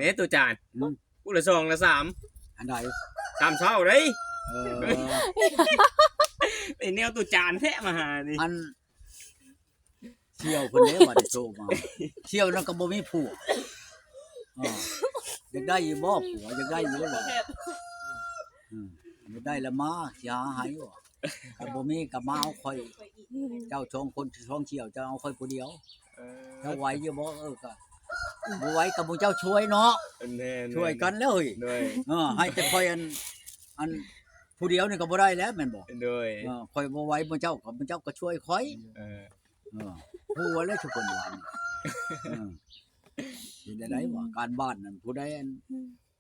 ເດ້ຕູ້ຈານ. ອືມ ຜູ້ລະສອງລະສາມ. ອັນໃດ? ສາມເຊົ້າເດ້. ເອີ ໄດ້ແນວຕູ້ຈານແທ້ມາຫານີ້. ອັນ ສ່ຽວເພິ່ນເດ້ ບັດນີ້ໂທມາ. ສ່ຽວນັ້ນກໍບໍ່ມີຜົວ. ເອີ ຢາກໄດ້ຢູ່ບໍ່ຜົວ? ຢາກໄດ້ຢູ່ບໍ່? ອືມ ຢາກໄດ້ລະມາ ຊິຫາໃຫ້ບໍ່? ຄັນບໍ່ມີກໍມາເອົາຂ້ອຍ. ເຈົ້າສອງຄົນ ສອງສ່ຽວ ເຈົ້າເອົາຂ້ອຍຜູ້ດຽວ. ເອີ ເຈົ້າໄຫວຢູ່ບໍ່? ເອີ ກໍບໍ່ໄຫວກໍໝູ່ເຈົ້າຊ່ວຍເນາະ. ແມ່ນໆ ຊ່ວຍກັນແລ້ວເຮີ້ຍ. ໂດຍ ເອີ ໃຫ້ແຕ່ຂ້ອຍອັນ ອັນຜູ້ດຽວນີ້ກໍບໍ່ໄດ້ແລ້ວແມ່ນບໍ່? ໂດຍ ເອີ ຂ້ອຍບໍ່ໄຫວ ໝູ່ເຈົ້າກໍ ໝູ່ເຈົ້າກໍຊ່ວຍຂ້ອຍ. ເອີ ເອີ ຮູ້ວ່າແລ້ວທຸກຄົນວ່ານີ້. ເອີ ເປັນຈັ່ງໃດວະ? ການບ້ານນັ້ນ ຜູ້ໃດອັນ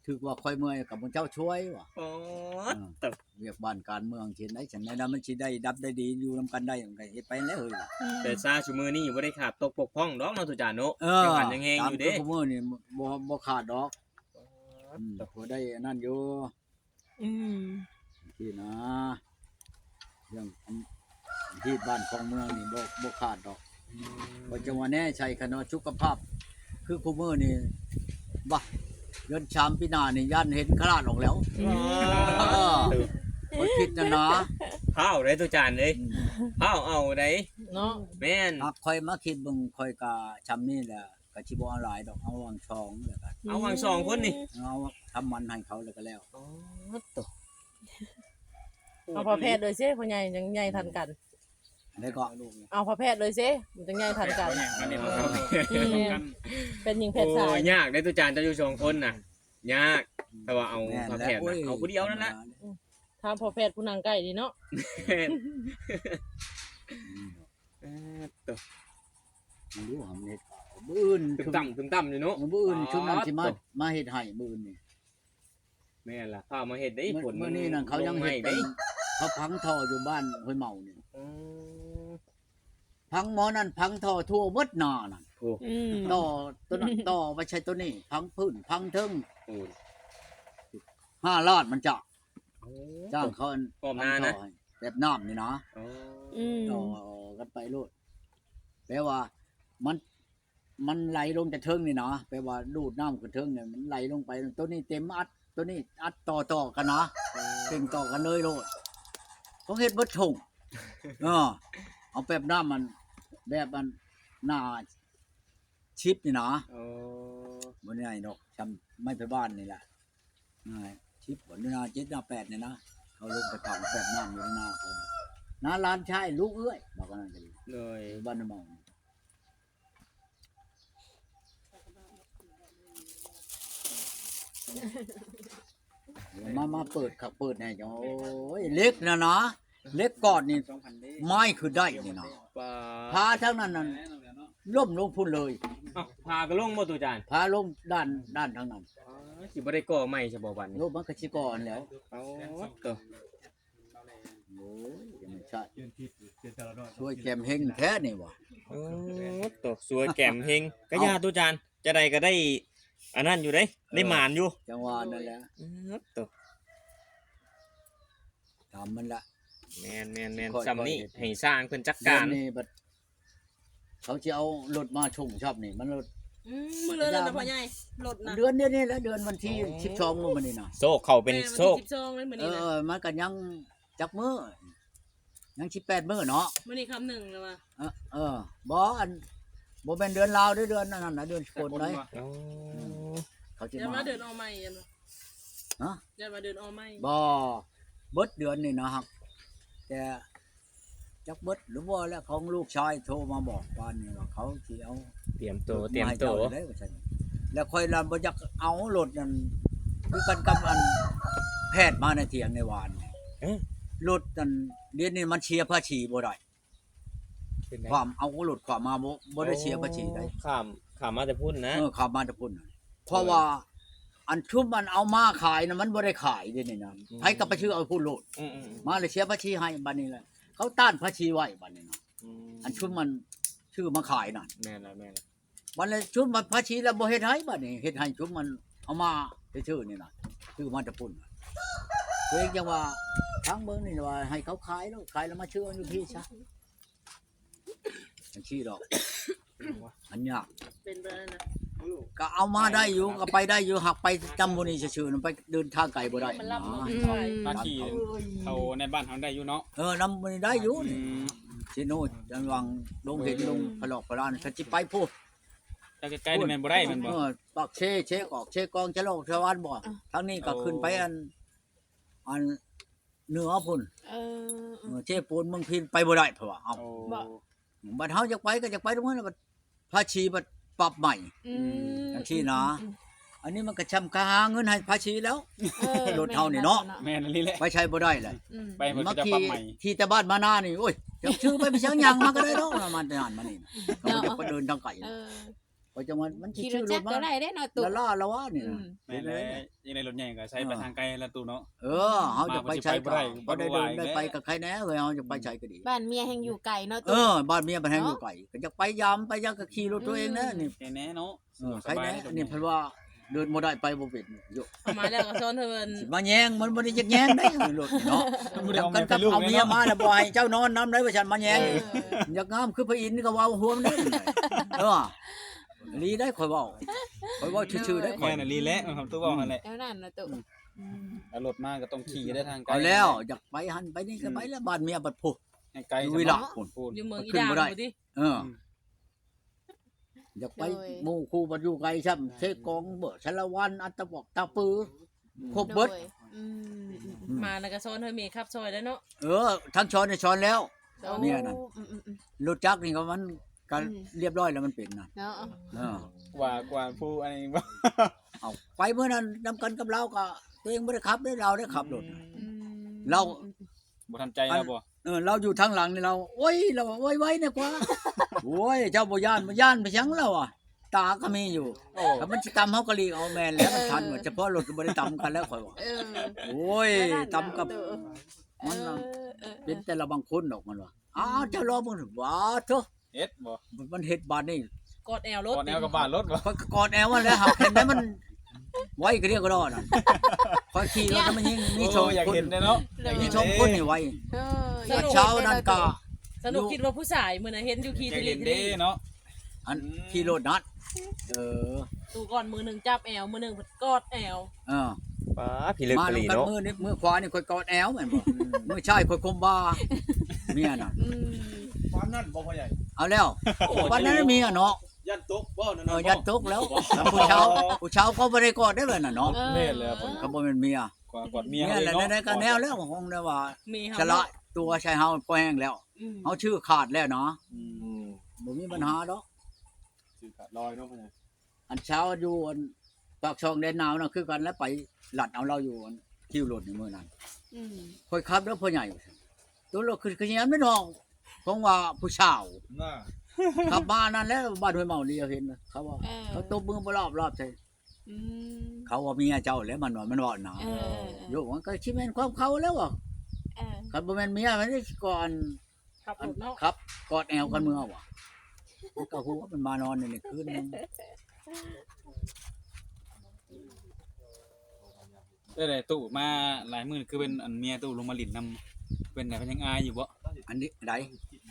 ຖືກວ່າຂ້ອຍເມື່ອຍກໍໝູ່ເຈົ້າຊ່ວຍວະ. ອໍ ເອີ ເຕີບ ວຽກບ້ານການເມືອງຊິເຮັດໄດ້ຈັ່ງໃດນະ? ມັນຊິໄດ້ດັບໄດ້ດີ ຢູ່ນຳກັນໄດ້ ມັນກໍເຮັດໄປແລ້ວເຮີ້ຍ. ແຕ່ຊາຊຸມື້ນີ້ບໍ່ໄດ້ຂາດຕົກບົກຜ່ອງດອກເນາະ ຕູ້ຈານເນາະ. ເອີ ຍັງຫັນຍັງແຮງຢູ່ເດ້. ຊຸມື້ນີ້ບໍ່ ບໍ່ຂາດດອກ. ອໍ ອືມ ເຕີບ ພໍໄດ້ອັນນັ້ນຢູ່. ອືມ ຊີ້ນະ ເລື່ອງອັນຮີດບ້ານຄອງເມືອງນີ້ບໍ່ ບໍ່ຂາດດອກ. ອືມ ຂ້ອຍຈັ່ງວ່າແນ່ໃສ່ຂະເນາະ ສຸຂະພາບຄືຄູ່ມື້ນີ້ ບາ ເດືອນສາມປີໜ້ານີ້ຢ້ານເຫັນຂະຫຼາດອອກແລ້ວ. ອືມ ເອີ ຂ້ອຍຄິດນະນະ. ພ້າວເດ້ຕູ້ຈານເດ້. ອືມ ພ້າວເອົາເດ້ເນາະ. ແມ່ນ ຫາກຂ້ອຍມາຄິດເບິ່ງ ຂ້ອຍກະຊ່ຳນີ້ແຫຼະ. ກໍຊິບໍ່ເອົາຫຼາຍດອກ ເອົາຫວ່າງສອງແລ້ວກໍ ເອົາຫວ່າງສອງຄົນນີ້ ເອົາທຳໝັນໃຫ້ເຂົາແລ້ວກໍແລ້ວ. ອໍ ໂຕ ເອົາພໍ່ແພດເລີຍເຊ ພໍ່ໃຫຍ່ຍັງໃຫຍ່ທັນກັນ. ອັນໃດກໍ ເອົາພໍ່ແພດເລີຍເຊ ມັນຈັ່ງໃຫຍ່ທັນກັນ. ອືມ ເປັນຍິງແພດຊາຍ. ໂອ້ຍ ຍາກເດ້ຕູ້ຈານ ເຈົ້າຢູ່ສອງຄົນນະ ຍາກ. ຖ້າວ່າເອົາ ແມ່ນແຫຼະ ພໍ່ແພດນະ ໂອ້ຍ ເອົາຜູ້ດຽວນັ້ນແຫຼະ. ອືມ ຖາມພໍ່ແພດຜູ້ນັ່ງໃກ້ນີ້ເນາະ. ແມ່ນ ອືມ ເອີ ໂຕ ບໍ່ຮູ້ຫາເຮັດ ມື້ອື່ນ ຕຶມຕ່ຳ ຕຶມຕ່ຳຢູ່ເນາະ. ມື້ອື່ນຊຸມນັ້ນຊິມາ ໂຕ ມາເຮັດໃຫ້ມື້ອື່ນນີ້. ແມ່ນລະ ພາມາເຮັດເດ້. ຝົນມື້ນີ້ນັ້ນເຂົາຍັງເຮັດເປັນ ເຂົາພັງທໍ່ຢູ່ບ້ານຫ້ວຍເມົານີ້. ອືມ ພັງໝໍນັ້ນ ພັງທໍ່ທົ່ວເບິດໜ້ານັ້ນ. ໂອ້ ອືມ ຕໍ່ຕົວນັ້ນ ຕໍ່ໄປໃສ່ຕົວນີ້ ພັງພື້ນ ພັງເທິງ. ໂອ້ ຫ້າລ້ານມັນຈະ ໂອ້ ຈ້າງເຂົາອັນ ອ້ອມນານະ ແບບນ້ຳນີ້ນະ. ອໍ ອືມ ຕໍ່ກັນໄປໂລດ ແປວ່າມັນ ມັນໄຫຼລົງແຕ່ເທິງນີ້ນະ ແປວ່າດູດນ້ຳຂຶ້ນເທິງນີ້ ມັນໄຫຼລົງໄປ ໂຕນີ້ເຕັມອັດ ໂຕນີ້ອັດຕໍ່ໆກັນນະ. ເອີ ເຕັມຕໍ່ກັນເລີຍໂລດ ເຂົາເຮັດເບິດທົ່ງ. ເອີ ເອົາແບບນ້ຳມັນ ແບບອັນໜ້າ ສິບນີ້ນະ. ອໍ ບໍ່ໃຫຍ່ດອກ ຊ່ຳໄມ້ໄຜ່ບ້ານນີ້ແຫຼະ ໜ້າສິບບໍ່ ໜ້າເຈັດ ໜ້າແປດນີ້ນະ. ເຂົາລົງໄປຝັງແບບນ້ຳຢູ່ໃນນາເຂົາ ນາຫຼານຊາຍລູກເອື້ອຍ ບອກວ່ານັ້ນກໍດີ. ໂດຍ ບ້ານນ້ຳເມົາ ມາ ມາເປີດຄັກເປີດແນ່. ໂອ້ຍ ເຫຼັກນະນະ ເຫຼັກກ້ອນນີ້ ໄມ້ຄືໄດ້ນີ້ນະ. ປາ ພາທາງນັ້ນນັ້ນ ລົ້ມລົງພຸ້ນເລີຍ. ອ້າວ ພາກໍລົງບໍ່ຕູ້ຈານ? ພາລົງດ້ານ ດ້ານທາງນັ້ນ. ອໍ ຊິບໍ່ໄດ້ກໍ່ໃໝ່ຊະບໍ່ບັດນີ້? ໂອ້ ມັນກໍຊິກໍ່ຫັ້ນແຫຼ້ວ. ອໍ ໂຕ ໂອ້ຍ ຍັງຊາດ ຊ່ວຍແກມເຮັງແທ້ນີ້ຫວາ. ໂອ້ ໂຕ ຊ່ວຍແກມເຮັງ ກະຢ່າຕູ້ຈານ. ຈັ່ງໃດກໍໄດ້ອັນນັ້ນຢູ່ເດ້ ໄດ້ໝານຢູ່. ຈັ່ງວ່ານັ້ນແຫຼະ. ອືມ ໂຕ ຕາມມັນລະ. ແມ່ນໆໆ ຊ່ຳນີ້ໃຫ້ຊ່າງເພິ່ນຈັດການ. ດຽວນີ້ບັດເຂົາຊິເອົາລົດມາສົ່ງຊອບນີ້ ມັນລົດ. ອືມ ມື້ເດືອນນັ້ນນະພໍ່ໃຫຍ່ ລົດນະ ເດືອນດຽວນີ້ແຫຼະ ເດືອນວັນທີ ອໍ ສິບສອງມື້ນີ້ນະ. ໂຊກເຂົາເປັນ ແມ່ນ ໂຊກ ວັນທີສິບສອງເລີຍມື້ນີ້ນະ. ເອີ ມັນກໍຍັງຈັກມື້ ຍັງສິບແປດມື້ເນາະ. ມື້ນີ້ຄ່ຳໜຶ່ງແລ້ວວ່າ. ເອີ ເອີ ບໍ່ ອັນ ບໍ່ແມ່ນເດືອນລາວເດ້ ເດືອນອັນນັ້ນນະ ເດືອນສາກົນເດ້. ໂອ້ ອືມ ເຂົາຊິມາ ຢ້ານວ່າເດືອນອອກໃໝ່ ຢ້ານວ່າ ຮະ ຢ້ານວ່າເດືອນອອກໃໝ່. ບໍ່ ເບິດເດືອນນີ້ນະ ຫາກແຕ່ ຈັກເບິດຫຼືບໍ່ແລ້ວ ຂອງລູກຊາຍໂທມາບອກປານນີ້ວ່າ ເຂົາຊິເອົາ ຕຽມໂຕ ຕຽມໂຕ ລົດມາໃຫ້ເຈົ້າແລ້ວວ່າຊັ້ນ. ແລ້ວຂ້ອຍລະບໍ່ຢາກເອົາລົດນັ້ນ ຄືກັນກັບອັນແພດມາໃນຖຽງໃນວານ. ເອີ ລົດນັ້ນ ດຽວນີ້ມັນເສຍພາສີບໍ່ໄດ້. ເປັນໃດ? ຂ້າມເອົາລົດຂ້າມມາ ບໍ່ ບໍ່ໄດ້ເສຍພາສີໃດ. ອໍ ຂ້າມ ຂ້າມມາແຕ່ພຸ້ນນະ. ເອີ ຂ້າມມາແຕ່ພຸ້ນນະ. ເອີ ເພາະວ່າອັນຊຸມມັນເອົາມາຂາຍນະ ມັນບໍ່ໄດ້ຂາຍເດນີ້ນະ. ອືມ ໃຜກໍໄປຊື້ເອົາພຸ້ນໂລດ. ອືມໆໆ ມາແລ້ວເສຍພາສີໃຫ້ ບັດນີ້ລະ ເຂົາຕ້ານພາສີໄວ້ບັດນີ້ນະ. ອືມ ອັນຊຸມມັນຊື້ມາຂາຍນັ້ນ. ແມ່ນລະ ແມ່ນລະ. ບັດນີ້ຊຸມມັນພາສີລະບໍ່ເຮັດໃຫ້ ບັດນີ້ເຮັດໃຫ້ຊຸມມັນເອົາມາຊື່ໆນີ້ນະ ຊື້ມາແຕ່ພຸ້ນນະ. ໂຕເອງຈັ່ງວ່າທາງເມືອງນີ້ວ່າໃຫ້ເຂົາຂາຍໂລດ ຂາຍແລ້ວມາຊື້ເອົາຢູ່ພີ້ຊະ. ຈັ່ງຊີ້ດອກ ອັນຍາກ ເປັນໄປໄດ້ນະ. ກໍເອົາມາໄດ້ຢູ່ ກໍໄປໄດ້ຢູ່ ຫາກໄປນຳໝູ່ນີ້ຊື່ໆ ໄປເດີນທາງໄກບໍ່ໄດ້ນະ. ອືມ ມາຂີ່ເຂົາໃນບ້ານເຮົາໄດ້ຢູ່ເນາະ. ເອີ ນຳໝູ່ນີ້ໄດ້ຢູ່ ອືມ ຊິໂນ ອັນຫວ່າງດົງເຫັນ ອືມ ດົງພະຫຼອກພະລານ ຄັນຊິໄປພຸ້ນ ທາງໄກໆນີ້ແມ່ນບໍ່ໄດ້ແມ່ນບໍ່? ເອີ ປາກເຊ ເຊກອກ ເຊກອງ ຈະລອກ ຊະຫວານບໍ່? ເອີ ທາງນີ້ກໍຂຶ້ນໄປ ໂອ້ ອັນ ອັນເໜືອພຸ້ນ ເອີ ເອີ ເຊໂປນ ເມືອງພີນ ໄປບໍ່ໄດ້ເພິ່ນວ່າ. ເອົ້າ ໂອ້ ບໍ່ ບັດເຮົາຢາກໄປກໍຢາກໄປຕະເມືອງ ບັດພາສີບັດປັບໃໝ່ ອືມ ຈັ່ງຊີ້ນະ. ອືມ ອັນນີ້ມັນກໍຊ່ຳຄ່າຫາເງິນໃຫ້ພາສີແລ້ວ ເອີ ລົດເຮົານີ້ເນາະ ແມ່ນແລ້ວເນາະ ແມ່ນອີ່ຫຼີແຫຼະ ໄປໃສບໍ່ໄດ້ແຫຼະ. ອືມ ໄປເພິ່ນກໍຈະປັບໃໝ່ ຂີ່ແຕ່ບ້ານມານານີ້ ໂອ້ຍ ຈັກຊື່ໄປ ໄປຫຍັງ ຍ່າງມາກໍໄດ້ດອກ ມາແຕ່ຫັ້ນມານີ້ ກໍບໍ່ຢາກໄປເດີນທາງໄກ. ເອີ ຂ້ອຍຈັ່ງວ່າມັນຊິຊື້ລົດມາ ຂີ່ລົດຈັກກໍໄດ້ເດ້ເນາະ ຕູ້ ລະລ້າລະວ່ານີ້ນະ. ອືມ ແມ່ນແຫຼະ ເປັນໄດ໋ ຍັງໄດ້ລົດໃຫຍ່ກໍໃຊ້ໄປ ເອີ ທາງໄກລະຕູ້ເນາະ. ເອີ ເຮົາຈະໄປໃສກໍບໍ່ໄດ້ ບໍ່ໄດ້ເດີນໄດ້ໄປກໍໄຄແດ່ເຮີ້ຍ ເຮົາຈະໄປໃສກໍດີ. ອືມ ບ້ານເມຍແຮ່ງຢູ່ໄກເນາະ ຕູ້ ເອີ ບ້ານເມຍມັນແຮ່ງຢູ່ໄກ ເນາະ ກໍຢາກໄປຢາມໄປຫຍັງກໍຂີ່ລົດຕົວເອງແດ່ນີ້ ອືມ ແນ່ເນາະ. ເອີ ສະບາຍ ໄປແດ່ ອັນນີ້ເພິ່ນວ່າເດີນບໍ່ໄດ້ໄປບໍ່ເປັນຢູ່ ເອົາມາແລ້ວກໍຊ້ອນເພິ່ນ ຊິມາແຍງ ມັນບໍ່ໄດ້ຈັກແຍງໄດ໋ລົດນີ້ເນາະ. ບໍ່ໄດ້ເອົາເມຍມາແລ້ວ ບໍ່ໃຫ້ເຈົ້ານອນນຳໄດ໋ວ່າຊັ້ນ ມາແຍງ. ເອີ ຢາກງາມຄືພະອິນກໍເວົ້າຮ່ວມໄດ້. ເອີ ອີ່ຫຼີໄດ໋ ຂ້ອຍເວົ້າ ຂ້ອຍເວົ້າຊື່ໆໄດ໋. ແມ່ນອີ່ຫຼີແຫຼະ ຄຳຕູ້ເວົ້າຫັ້ນແຫຼະ ແນວນັ້ນນະຕູ້. ອືມ ອືມ ເອົາລົດມາກໍຕ້ອງຂີ່ເດີ ທາງໄກ ເອົາແລ້ວ ຢາກໄປຫັ້ນໄປນີ້ກໍໄປແລ້ວ ອືມ ບ້ານເມຍບັດພຸ້ນ ໃຫ້ໄກ ຢູ່ວິລະພຸ້ນ ຢູ່ເມືອງອີດາງພຸ້ນຕິ. ເອີ ອືມ ຢາກໄປ ໂດຍ ໝູ່ຄູ່ບັດຢູ່ໄກຊ້ຳ ເຊກອງ ເບີ ສາລະວັນ ອັດຕະປອກ ຕາປື ອືມ ຄົບເບິດ. ໂດຍ ອືມ ອືມ ມານະກະຊ້ອນເຮີເມຂັບຊ່ອຍແລ້ວເນາະ. ເອີ ທັງຊ້ອນນີ້ຊ້ອນແລ້ວ ໂອ້ ເມຍນັ້ນ ອືມໆໆ ລົດຈັກນີ້ກໍມັນ ກໍ ອືມ ລຽບຮ້ອຍແລ້ວ ມັນເປັນນະ ເນາະ. ເອີ ກວ່າ ກວ່າຜູ້ອັນນີ້ບໍ່ ເອົາ ໄປມື້ນັ້ນນຳກັນກັບລາວ ກໍຕົວເອງບໍ່ໄດ້ຂັບເດ້ ລາວໄດ້ຂັບລົດ ອືມ ລາວ ອືມ ບໍ່ທັນໃຈລາວບໍ່? ເອີ ລາວຢູ່ທາງຫຼັງນີ້ ລາວ ໂອ້ຍ ລາວວ່າ ໄວໆແດ່ກວ່າ ໂອ້ຍ ເຈົ້າບໍ່ຢ້ານ ບໍ່ຢ້ານໄປຫຍັງ ລາວວ່າ ຕາກໍມີຢູ່ ໂອ້ ຖ້າມັນຊິຕຳເຮົາກໍຫຼີກເອົາ. ແມ່ນແລ້ວ ມັນທັນວ່າ ສະເພາະລົດກໍບໍ່ໄດ້ຕຳກັນແລ້ວ ຂ້ອຍວ່າ. ເອີ ໂອ້ຍ ຕຳກັບ ເອີ ມັນ ເອີ ເປັນແຕ່ລະບາງຄົນດອກ ມັນວ່າ ອ້າວ ເຈົ້າລອງເບິ່ງ ຫວາໂທ້ ເຮັດບໍ່? ມັນເຮັດບາດນີ້ ກອດແອວລົດ ກອດແອວກັບບາດລົດບໍ່? ຂ້ອຍກໍກອດແອວຫັ້ນແຫຼະ ຫາກເຫັນໄດ້ມັນໄວກະດຽກກະດໍນັ້ນ. ຂ້ອຍຂີ່ລົດນຳມັນຍິງມີສອງຄົນ ໂອ້ ຢາກເຫັນເດ້ເນາະ ມີສອງຄົນນີ້ໄວ. ເອີ ຕອນເຊົ້ານັ້ນກະ ສະໜຸກ ຄິດວ່າຜູ້ຊາຍ ມື້ນັ້ນເຫັນຢູ່ຂີ່ທະເລ ເນາະ ອັນ ອືມ ຂີ່ລົດນັ້ນ ເອີ ຕູ້ກ່ອນມືໜຶ່ງຈັບແອວ ມືໜຶ່ງກອດແອວ. ເອີ ປ້າ ພິລຶກອີ່ຫຼີເນາະ. ມື້ ມື້ຂວານີ້ຂ້ອຍກອດແອວແມ່ນບໍ່? ອືມ ມື້ຊ້າຍຂ້ອຍກົມບ່າ ເມຍນັ້ນ. ອືມ ປານນັ້ນບໍ່ພໍ່ໃຫຍ່? ເອົາແລ້ວ ໂອ້ ປານນັ້ນເມຍເນາະ ຢ້ານຕົກບໍ່ນັ້ນ? ເອີ ຢ້ານຕົກແລ້ວ ຜູ້ຊາວ ຜູ້ຊາວກໍບໍ່ໄດ້ກອດໄດ້ເລີຍນະເນາະ. ເອີ ແມ່ນແລ້ວ ກໍບໍ່ແມ່ນເມຍ ກອດ ກອດເມຍ ເມຍແຫຼະ ເນາະ ໃດໆກໍແນວແລ້ວ ຄົງໄດ້ວ່າ ສະຫຼະຕົວໃສ່ເຮົາພໍແຮງແລ້ວ. ອືມ ເຮົາຊື້ຂາດແລ້ວນະ. ອືມ ອືມ ບໍ່ມີບັນຫາດອກ ຊື້ຂາດລອຍເນາະ. ອັນເຊົ້າຢູ່ອັນປາກຊ່ອງແດນໜາວນະ ຄືກັນແຫຼະ ໄປລັດເອົາລາວຢູ່ອັນຄິວລົດໃນມື້ນັ້ນ. ອືມ ຂ້ອຍຂັບເດີພໍ່ໃຫຍ່ ຕົວລົດຄືຂະຫຍານແມ່ນອກ ຂອງວ່າຜູ້ສາວນະ ຂັບມານັ້ນແຫຼະ ບ້ານຫ້ວຍເມົານີ້ເຫັນ ເຂົາວ່າ ເອີ ເຂົາຕົບມືບໍ່ລາບໆໃສ່. ອືມ ເຂົາວ່າເມຍເຈົ້າແຫຼະ ມັນວ່າ ມັນເວົ້ານະ. ເອີ ເອີ ເອີ ໂຍ ມັນກໍຊິແມ່ນຄວາມເຂົາແລ້ວວ່າ ເອີ ຄັນບໍ່ແມ່ນເມຍມັນຊິກອດ ຂັບລົດເນາະ ຂັບກອດແອວກັນເມືອວ່າ ມັນກໍຮູ້ວ່າມັນມານອນໃນຄືນໜຶ່ງ. ເອີ ຕູ້ມາຫຼາຍມື້ ຄືເປັນອັນເມຍຕູ້ລົງມາຫຼິ້ນນຳ ເປັນໃດ ເພິ່ນຍັງອາຍຢູ່ບໍ່? ອັນນີ້ໃດ?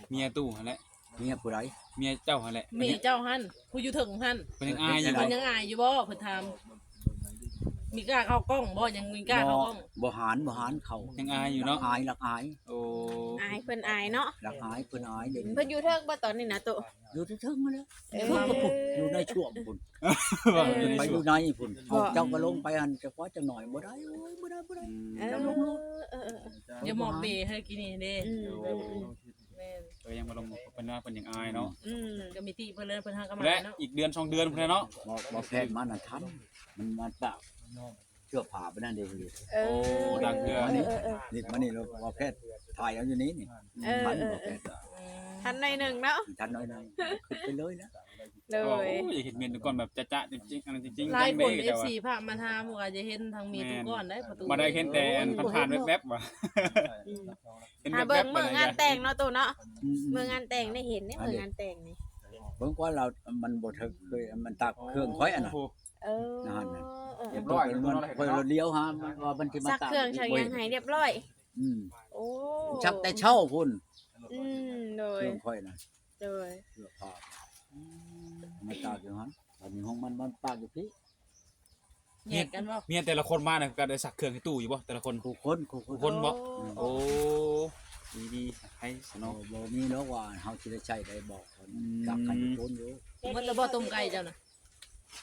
ເມຍຕູ້ຫັ້ນແຫຼະ. ເມຍຜູ້ໃດ? ເມຍເຈົ້າຫັ້ນແຫຼະ. ເມຍເຈົ້າຫັ້ນ ຜູ້ຢູ່ເທິງຫັ້ນ ເພິ່ນຍັງອາຍຢູ່ບໍ່? ເພິ່ນຍັງອາຍຢູ່ບໍ່? ເພິ່ນຖາມ. ມີກ້າເຂົ້າກ້ອງບໍ່? ຍັງມີກ້າເຂົ້າກ້ອງ? ບໍ່ຫານ ບໍ່ຫານເຂົ້າ ຍັງອາຍຢູ່ເນາະ. ອາຍ ລັກອາຍ. ໂອ້ ອາຍ ເພິ່ນອາຍເນາະ. ລັກອາຍ ເພິ່ນອາຍເດ້. ເພິ່ນຢູ່ເທິງບໍ່ຕອນນີ້ນະ? ໂຕ ຢູ່ເທິງຫັ້ນແຫຼະ. ເອີ ຢູ່ໃນຊ່ວງພຸ້ນ ໄປຢູ່ໃນພຸ້ນ. ເຈົ້າກໍລົງໄປຫັ້ນ ຈັກວ່າຈັກໜ້ອຍ ບໍ່ໄດ້ ໂອ້ຍ ບໍ່ໄດ້ ບໍ່ໄດ້. ອືມ ເຈົ້າລົງໂລດ. ເອີ ເອີ ເອີ ຢ່າມອບເບໃຫ້ກິນນີ້ເດ້. ອືມ ອືມ ອືມ ແມ່ນ. ເອີ ຍັງບໍ່ລົງ ເພິ່ນວ່າເພິ່ນຍັງອາຍເນາະ. ອືມ ກໍມີຕິເພິ່ນເລີຍ ເພິ່ນຫາກໍມາເນາະ. ອີກເດືອນສອງເດືອນພຸ້ນແຫຼະເນາະ. ໝໍ ໝໍແພດມານັ້ນທັນ ມັນມາຕາກເສື້ອຜ້າໄປນັ້ນເດ້. ເອີ ໂອ້ ດັງເທື່ອ ນີ້ ເອີ ເອີ ນີ້ມານີ້ ໝໍແພດຖ່າຍເອົາຢູ່ນີ້ນີ້. ເອີ ທັນບໍ່ແພດ ອືມ ທັນໜ້ອຍໜຶ່ງເນາະ ທັນໜ້ອຍໜຶ່ງ ຂຶ້ນໄປເລີຍນະ. ໂດຍ ໂອ້ຍ ຢາກເຫັນເມຍກ່ອນແບບຈະໆ ຈິງໆ ອັນນັ້ນຈິງໆ. ຫຼາຍຄົນ ເອັຟຊີ ພາມາຖາມວ່າຢາກເຫັນທາງເມຍຕູ້ກ່ອນໄດ໋ ປະຕູ. ບໍ່ໄດ້ເຫັນແຕ່ ໂອ້ຍ ອັນຜ່ານໆແວບໆວ່າ ເຫັນແບບໆ. ຫາເບິ່ງມື້ງານແຕ່ງເນາະ ໂຕເນາະ. ອືມ ມື້ງານແຕ່ງໄດ້ເຫັນເດ້ ມື້ງານແຕ່ງນີ້. ເບິ່ງກ່ອນລາວ ມັນບໍ່ເຖິງ ເຄີຍ ມັນຕາກເຄື່ອງຂ້ອຍຫັ້ນນະ. ໂອ້ ນັ້ນນະ ເອີ ເອີ ເອີ ຂ້ອຍລະຫຼຽວຫາວ່າມັນຊິມາຕາກ ຊັກເຄື່ອງຊັກຫຍັງໃຫ້ຮຽບຮ້ອຍ. ອືມ ໂອ້ ຊັກແຕ່ເຊົ້າພຸ້ນ. ອືມ ໂດຍ ເຄື່ອງຂ້ອຍນະ. ໂດຍ ເສື້ອຜ້າ ອືມ ມາຕາກຢູ່ຫັ້ນ. ອັນນີ້ຫ້ອງມັນ ມັນປາກຢູ່ພີ້. ແຍກກັນບໍ່? ເມຍແຕ່ລະຄົນມານະ ກໍໄດ້ຊັກເຄື່ອງໃຫ້ຕູ້ຢູ່ບໍ່ ແຕ່ລະຄົນ? ຄູ່ຄົນ ຄູ່ຄົນ ຄູ່ຄົນບໍ່? ໂອ້ ໂອ້ ດີໆ ໃຫ້ສະເນາະ. ບໍ່ ບໍ່ມີດອກວ່າເຮົາຊິໄດ້ໃຊ້ໄດ້ບໍ່. ອືມ ຈັກໃຫ້ທຸກຄົນຢູ່. ໝົດແລ້ວບໍ່ຕົ້ມໄກ່ເຈົ້ານະ?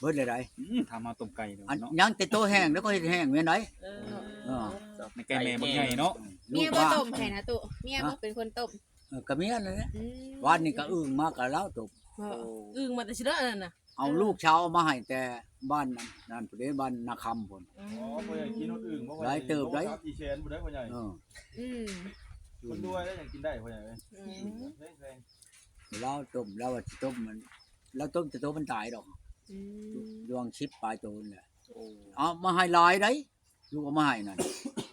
ເບິດແລ້ວໃດ໋. ອືມ ຖາມຫາຕົ້ມໄກ່ເນາະ. ຍັງແຕ່ໂຕແຫ້ງແລ້ວກໍເຮັດແຫ້ງແມ່ນໃດ. ເອີ ເອີ ໃນໄກ່ແມ່ບັກໃຫຍ່ເນາະ. ເມຍບໍ່ຕົ້ມໃຫ້ນະຕຸ? ເມຍບໍ່ເປັນຄົນຕົ້ມ? ເອີ ກໍເມຍນັ້ນແຫຼະ. ອືມ ວານນີ້ກໍອຶ່ງມາກໍລາວຕົ້ມ. ເອີ ອຶ່ງມາແຕ່ຊິເລີະນັ້ນນະ. ເອົາລູກສາວເອົາມາໃຫ້ແຕ່ບ້ານນັ້ນພຸ້ນເດ້ ບ້ານນາຄຳພຸ້ນ. ອໍ ພໍ່ໃຫຍ່ກິນຮອດອຶ່ງບໍ່? ຫຼາຍເຕີບໃດ໋ ສາມສີ່ແສນພຸ້ນເດ້ພໍ່ໃຫຍ່. ເອີ ອືມ ຄົນລວຍແລ້ວຍັງກິນໄດ້ພໍ່ໃຫຍ່ເອີຍ. ອືມ ແພງໆ. ລາວຕົ້ມ ລາວວ່າຊິຕົ້ມມັນ ລາວຕົ້ມແຕ່ໂຕມັນຕາຍດອກ. ອືມ ລວງສິບປາຍໂຕນັ້ນແຫຼະ. ໂອ້ ເອົາມາໃຫ້ຫຼາຍໃດ໋. ລູກເອົາມາໃຫ້ນັ້ນ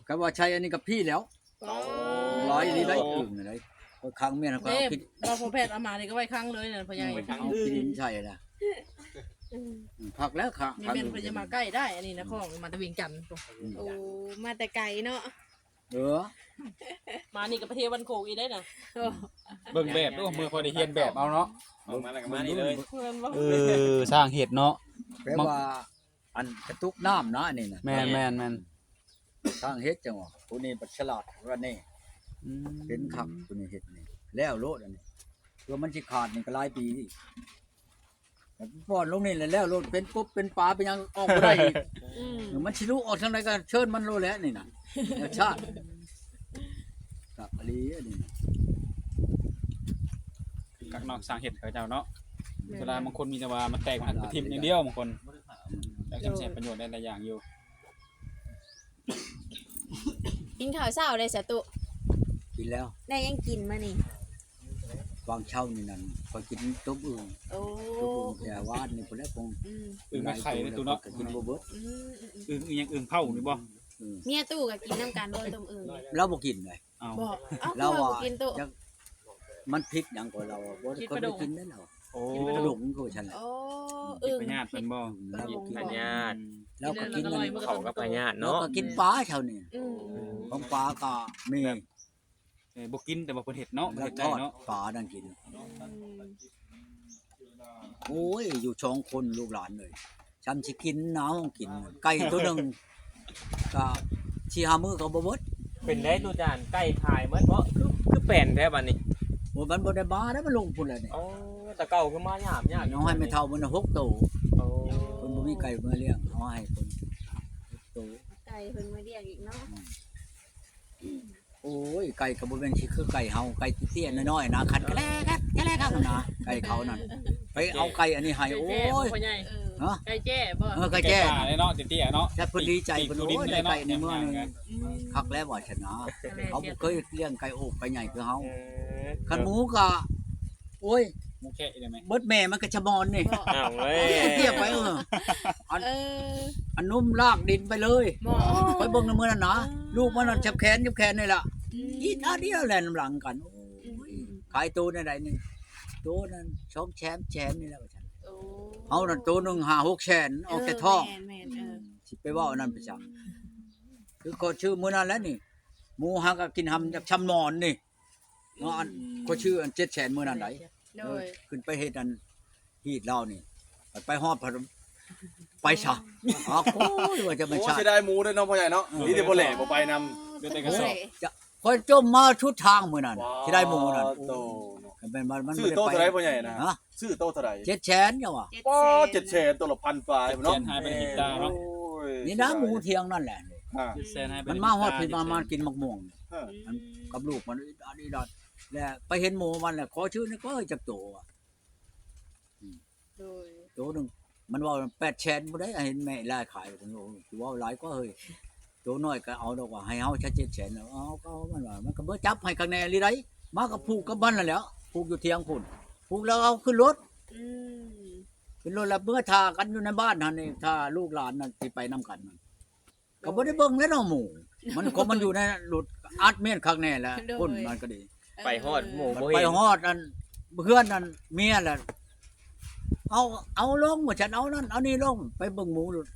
ຄັນວ່າໃຊ້ອັນນີ້ກໍພີ້ແລ້ວ. ອໍ ຫຼາຍອີ່ຫຼີໄດ໋. ອຶ່ງໄດ໋ ຂ້ອຍຂັງເມຍ ຂ້ອຍເອົາຂີ້ ເດ້ ວ່າພໍ່ແພດເອົາມານີ້ກໍໄວ້ຂັງເລີຍນັ້ນພໍ່ໃຫຍ່. ອືມ ໄວ້ຂັງ ເອົາຂີ້ດິນໃສ່ລະ. ອືມ ອືມ ຄັກແລ້ວ ຄັກ ນີ້ແມ່ນເພິ່ນຈະມາໃກ້ໄດ້ ອັນນີ້ນະ ອືມ ຂອງມາແຕ່ວຽງຈັນ. ອືມ ໂອ້ ມາແຕ່ໄກເນາະ. ເອີ ມານີ້ກໍໄປທ່ຽວວັນໂຂງອີກໄດ້ນະ. ໂອ້ ເບິ່ງແບບດູ ມື້ຄ່ອຍໄດ້ຮຽນແບບເອົາເນາະ. ເບິ່ງມາແລ້ວກໍມານີ້ເລີຍ. ເອີ ຊ່າງເຮັດເນາະ ແປວ່າ ອັນກະຕຸກນ້ຳນະ ອັນນີ້ນະ. ແມ່ນໆໆ ຊ່າງເຮັດຈັ່ງວ່າ ຜູ້ນີ້ບັດສະຫຼາດກວ່ານີ້. ອືມ ເຫັນຄັກ ຜູ້ນີ້ເຮັດນີ້ ແລ້ວໂລດອັນນີ້. ເພື່ອມັນຊິຂາດນີ້ກໍຫຼາຍປີອີກ. ປ້ອນລົງນີ້ແຫຼະ ແລ້ວໂລດ ເປັນກົບເປັນປາເປັນຫຍັງອອກບໍ່ໄດ້ອີກ. ອືມ ມັນຊິລຸອອກທາງໃດກໍເຊີນມັນໂລດແຫຼະນີ້ນະ. ທຳມະຊາດ ຄັກອີ່ຫຼີອັນນີ້ນະ. ຄັກເນາະ ຊ່າງເຮັດເຂົາເຈົ້າເນາະ. ແມ່ນ ເວລາບາງຄົນມີແຕ່ວ່າມາແຕກມາຫັກມາຖິ້ມຢ່າງດຽວ ບາງຄົນ ອືມ ແລ້ວຈັ່ງໃຊ້ປະໂຫຍດໄດ້ຫຼາຍຢ່າງຢູ່. ກິນເຂົ້າເຊົ້າໄດ້ສະຕຸ? ກິນແລ້ວ. ໄດ້ຫຍັງກິນມື້ນີ້? ວາງເຊົ້ານີ້ນັ້ນ ຂ້ອຍກິນຕົ້ມອຶ່ງ. ໂອ້ ຕົ້ມອຶ່ງແຕ່ວານນີ້ພຸ້ນແຫຼະ. ອືມ ອຶ່ງມາໄຂ່ເດ້ຕຸເນາະ. ກິນບໍ່ເບິດ. ອືມ ອຶ່ງອີ່ຫຍັງ ອຶ່ງເຜົານີ້ບໍ່? ເອີ ເມຍຕຸກໍກິນນຳກັນບໍ່ ຕົ້ມອຶ່ງ? ລາວບໍ່ກິນເລີຍ. ເອົ້າ ລາວວ່າບໍ່ກິນຕຸ ມັນຜິດຫຍັງກໍລາວບໍ່ໄດ້ກິນເດ້ລາວ. ໂອ້ ກິນປາດຸກຄືວ່າຊັ້ນແຫຼະ. ໂອ້ ຕິດພະຍາດເພິ່ນບໍ່? ລາວບໍ່ກິນພະຍາດ. ລາວກໍກິນເຂົ້າກັບພະຍາດເນາະ. ລາວກໍກິນປາເທົ່ານີ້. ອືມ ຂອງປາກໍມີ. ເອີ ບໍ່ກິນ ແຕ່ວ່າເພິ່ນເຮັດເນາະ ເພິ່ນເຮັດໄດ້ເນາະ ປານັ້ນກິນ. ອືມ ໂອ້ຍ ຢູ່ສອງຄົນລູກຫຼານເອີຍ ຊ່ຳຊິກິນນະ ຫ້ອງກິນ ໄກ່ໂຕໜຶ່ງ ກໍສີ່ຫ້າມື້ກໍບໍ່ເບິດ. ເປັນໄດ໋ ຕູຈານ ໄກ່ຂາຍໝົດເບາະ? ຄື ຄືແປນແທ້ບາດນີ້. ໂອ້ຍ ມັນບໍ່ໄດ້ມາແລ້ວ ມັນລົງພຸ້ນແລ້ວນີ້. ອໍ ແຕ່ເກົ່າຄືມາຍາມໆ ເອົາໃຫ້ແມ່ເຖົ້າມັນຫົກໂຕ. ໂອ້ ເພິ່ນບໍ່ມີໄກ່ມາລ້ຽງ ເອົາໃຫ້ເພິ່ນຫົກໂຕ. ໄກ່ເພິ່ນມາລ້ຽງອີກເນາະ. ອືມ ໂອ້ຍ ໄກ່ກໍບໍ່ແມ່ນຊິຄືໄກ່ເຮົາ ໄກ່ເຕ້ຍໆ ນ້ອຍໆ ນະ ຄັນກະແລກະແລກະນະ ໄກ່ເຂົານັ້ນ. ໄປເອົາໄກ່ອັນນີ້ໃຫ້ ໂອ້ຍ ເອີ ຮະ ໄກ່ແຈ້ບໍ່? ເອີ ໄກ່ແຈ້ ໄກ່ປ່າເນາະ ເຕ້ຍໆ ເນາະ. ແຕ່ເພິ່ນດີໃຈ ເພິ່ນ ໂອ້ຍ ໄດ້ໄກ່ໃນເມືອງນີ້ ອືມ ຄັກແລ້ວວ່າຊັ້ນນະ. ເຂົາບໍ່ເຄີຍລ້ຽງໄກ່ໂອກໄກ່ໃຫຍ່ຄືເຮົາ. ເອີ ຄັນໝູກໍ ໂອ້ຍ ໝູແຄະໄດ້ໄໝ? ເບິດແມ່ມັນກໍຊະມອນນີ້. ອ້າວເວີຍ ທຽບໄປ ເອີ ອັນ ເອີ ອັນນຸ່ມລາກດິນໄປເລີຍ. ຂ້ອຍເບິ່ງໃນມື້ນັ້ນນະ ເອີ ລູກມັນນັ້ນຈັບແຂນ ຈັບແຂນນີ້ລະ. ອືມ ອີດອາດ ແລ່ນນຳຫຼັງກັນ. ໂອ້ຍ ອືມ ຂາຍໂຕແນວໃດນີ້? ໂຕນັ້ນສອງແສນ ແສນນີ້ແຫຼະວ່າຊັ້ນ. ໂອ້ ເຮົານັ້ນໂຕໜຶ່ງຫ້າຫົກແສນ ອອກແຕ່ທ້ອງ. ເອີ ແມ່ນໆ ເອີ ຊິໄປເວົ້າອັນນັ້ນໄປຊັ້ນ. ຄືຂ້ອຍຊື້ມື້ນັ້ນແຫຼະນີ້ ໝູຫາກໍກິນຫຳຈາກຊຳມອນນີ້. ເນາະ ອັນ ອືມ ຂ້ອຍຊື້ອັນເຈັດແສນມື້ນັ້ນໃດ໋. ໂດຍ ເອີ ຂຶ້ນໄປເຮັດອັນຮີດລາວນີ້ ໄປຮອດ ໄປຊະ. ອໍ ໂອ້ຍ ວ່າຈະແມ່ນຊາດ ເສຍດາຍໝູເດ້ເນາະ ພໍ່ໃຫຍ່ເນາະ. ເອີ ດີແຕ່ບໍ່ແລ່ບໍ່ໄປນຳ ເຫຼືອແຕ່ກະສອບ. ຂ້ອຍຈົ່ມມາສຸດທາງມື້ນັ້ນ ຊິໄດ້ໝູນັ້ນ. ໂຕ ຄັນແມ່ນມັນ ມັນ ຊື້ໂຕເທົ່າໃດພໍ່ໃຫຍ່ນະ? ຮະ ຊື້ໂຕເທົ່າໃດ? ເຈັດແສນ ເຈົ້າວ່າ. ອໍ ເຈັດແສນ ໂຕລະພັນປາຍເນາະ. ເຈັດແສນຫາຍໄປເຮັດຕາເນາະ. ໂອ້ຍ ນີ້ນະ ໝູທຽງນັ້ນແຫຼະ. ເຈັດແສນຫາຍໄປ ມັນມາຮອດພີ້ ມາ ມາກິນໝາກມ່ວງ. ເອີ ມັນກັບລູກມັນ ອັນນີ້ດອກ ແລ້ວໄປເຫັນໝູມັນແລ້ວ ຂໍຊື້ແດ່ກໍເອີຍ ຈັກໂຕວ່າ. ອືມ ໂດຍ ໂຕໜຶ່ງ ມັນເວົ້າແປດແສນບໍ່ໄດ້ ເຫັນແມ່ລາຍຂາຍ. ໂອ້ ຊິເວົ້າຫຼາຍກວ່າເຮີ້ຍ. ໂຕນ້ອຍກໍເອົາດອກວ່າ ໃຫ້ເຮົາຊະເຈັດແສນ. ເອົາ ກໍເອົາ ມັນວ່າ ມັນກໍເມືອຈັບໃຫ້ຄັກແນ່ອີ່ຫຼີໃດ໋. ມາກໍຜູກກັບມັນນັ້ນແຫຼ້ວ ຜູກຢູ່ທຽງພຸ້ນ ຜູກແລ້ວເອົາຂຶ້ນລົດ. ອືມ ຂຶ້ນລົດແລ້ວເມືອຖ້າກັນຢູ່ໃນບ້ານຫັ້ນນີ້ ຖ້າລູກຫຼານນັ້ນຊິໄປນຳກັນນັ້ນ ກໍບໍ່ໄດ້ເບິ່ງແລ້ວເນາະໝູ ມັນ ຂອງມັນຢູ່ໃນລົດ ອັດແມ່ນຄັກແນ່ແຫຼະ. ໂດຍ ຄົນມັນກໍດີ ໄປຮອດໝູບໍ່ເຫັນ ໄປຮອດອັນເຮືອນອັນເມຍແຫຼະ ເອົາ ເອົາລົງວ່າຊັ້ນ ເອົານັ້ນເອົານີ້ລົງ ໄປເບິ່ງໝູໂລດ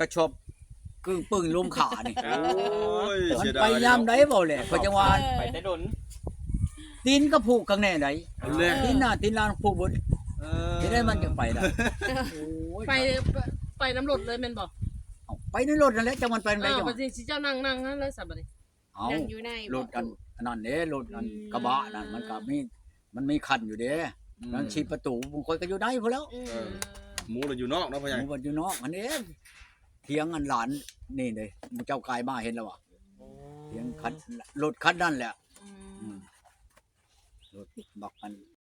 ກະຊອບກຶ້ງປຶ້ງລົງຂານີ້. ໂອ້ຍ ມັນໄປຍາມໃດເວົ້າແຫຼະ ຂ້ອຍຈັ່ງວ່າ ໄປແຕ່ດົນ ຕີນກໍຜູກຂ້າງແນ່ໃດ໋ ຕີນໜ້າຕີນຫຼັງຜູກເບິດ. ເອີ ເຮັດໃດມັນຈັ່ງໄປໄດ້? ໂອ້ ໄປ ໄປນຳລົດເລີຍແມ່ນບໍ່? ເອົາ ໄປໃນລົດນັ້ນແຫຼະ ຈັກມັນໄປໃນໃດ ເອີ ຈັ່ງ ບັດນີ້ຊິເຈົ້ານັ່ງ ນັ່ງຫັ້ນເລີຍຊະບັດນີ້ ເອົາ ນັ່ງຢູ່ໃນ ລົດອັນ ອັນນັ້ນເດ້ ລົດອັນ ອືມ ກະບະນັ້ນ ມັນກະມີ ມັນມີຄັນຢູ່ເດ້ ອືມ ມັນສີ່ປະຕູ ຂ້ອຍກະຢູ່ໃນພຸ້ນແລ້ວ ອືມ ເອີ ໝູ່ລະຢູ່ນອກເນາະ ພໍ່ໃຫຍ່ ໝູ່ລະຢູ່ນອກຫັ້ນເດ້ ຖຽງອັນຫຼານນີ້ເດ້ ໝູ່ເຈົ້າກາຍມາເຫັນແລ້ວຫວາ ໂອ້ ຖຽງຄັນ ລົດຄັນນັ້ນແຫຼະ ອືມ ອືມ ລົດບັກອັນ